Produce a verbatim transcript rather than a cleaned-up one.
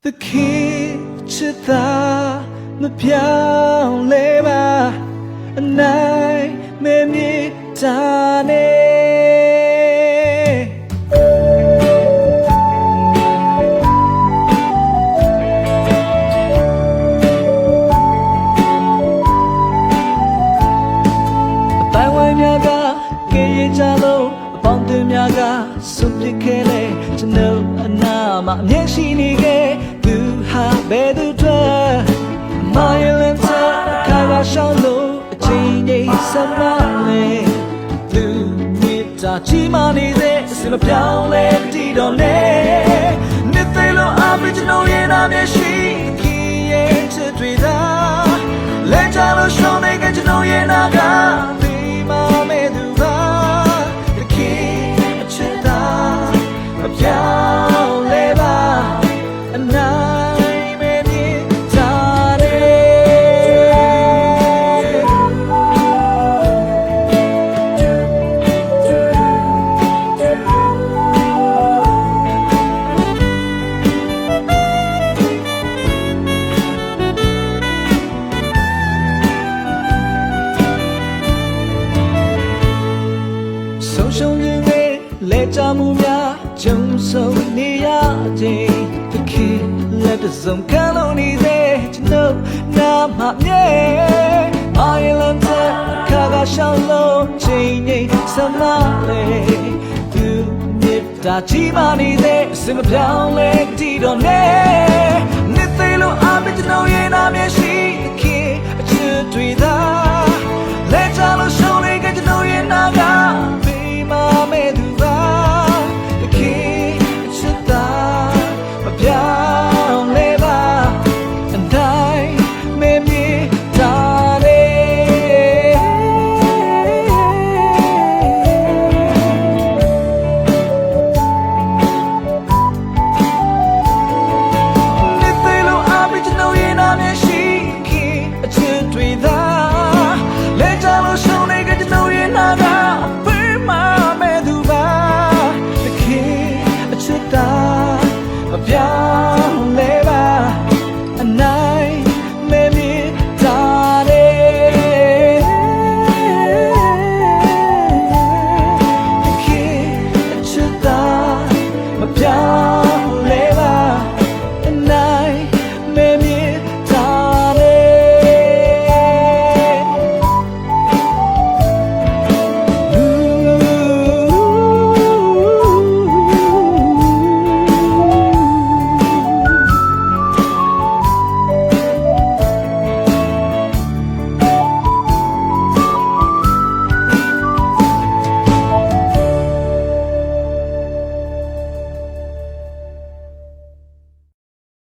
သခင်ချစ်သာမပြောင်းလဲပါအနိုင်မဲ့မြေတမ်းနဲ့အပိုင်းဝဲများကကယ်ရကြလို့အပေါင်းအသင်းများကစွန့်ပစ်ခဲ့လဲကျွန်ုပ်အနာမှာအမြဲရှိနေခဲ့သူဟာဘယ်သူအတွက်မာယလန်တာခါရရှောင်းလို့အချိန်ကြီးဆက်မလဲသူမြစ်တာကြီးမှနေတဲ့အစင်မပြောင်းလဲတည်တော့နဲ့နှစ်သိန်းလုံးအားဖြင့်ကျွန်ုပ်ရဲ့နာမည်ရှိခင်ရဲ့ချစ်တွေသာလဲကြလို့ရှောင်းနေကကျွန်ုပ်ရဲ့နာက ဆုံးရှုံးခြင်းနဲ့လဲကျမှုများကြုံဆုံနေရခြင်းသခင်လက်တစုံခံလို့နေတဲ့ကျွန်ုပ်နာမမြဲအာရလန်တခါကရှောင်းလို့ချိန်ငိမ်ဆန္ဒလေသူမြစ်တာကြီးမှနေတဲ့စင်မပြောင်းလဲတည်တော့နဲ့နှစ်သိန်းလုံးအားဖြင့်ကျွန်ုပ်ရဲ့နာမည်ရှိသခင်အချစ်တွေသာလဲချလို့ရှုံးနေကကျွန်ုပ်ရဲ့နာကပေးမမဲ့သူပါသခင်အချစ်သာမပြောင်းလဲပါအတိုင်း မေမေတားလေနှစ်သိန်းလုံးအားဖြင့်ကျွန်ုပ်ရဲ့နာမည်ရှိခင်အချစ်တွေသာလဲချလို့ရှုံးနေကကျွန်ုပ်ရဲ့နာကအပေးမမဲ့သူပါသခင်အချစ်သာမပြောင်း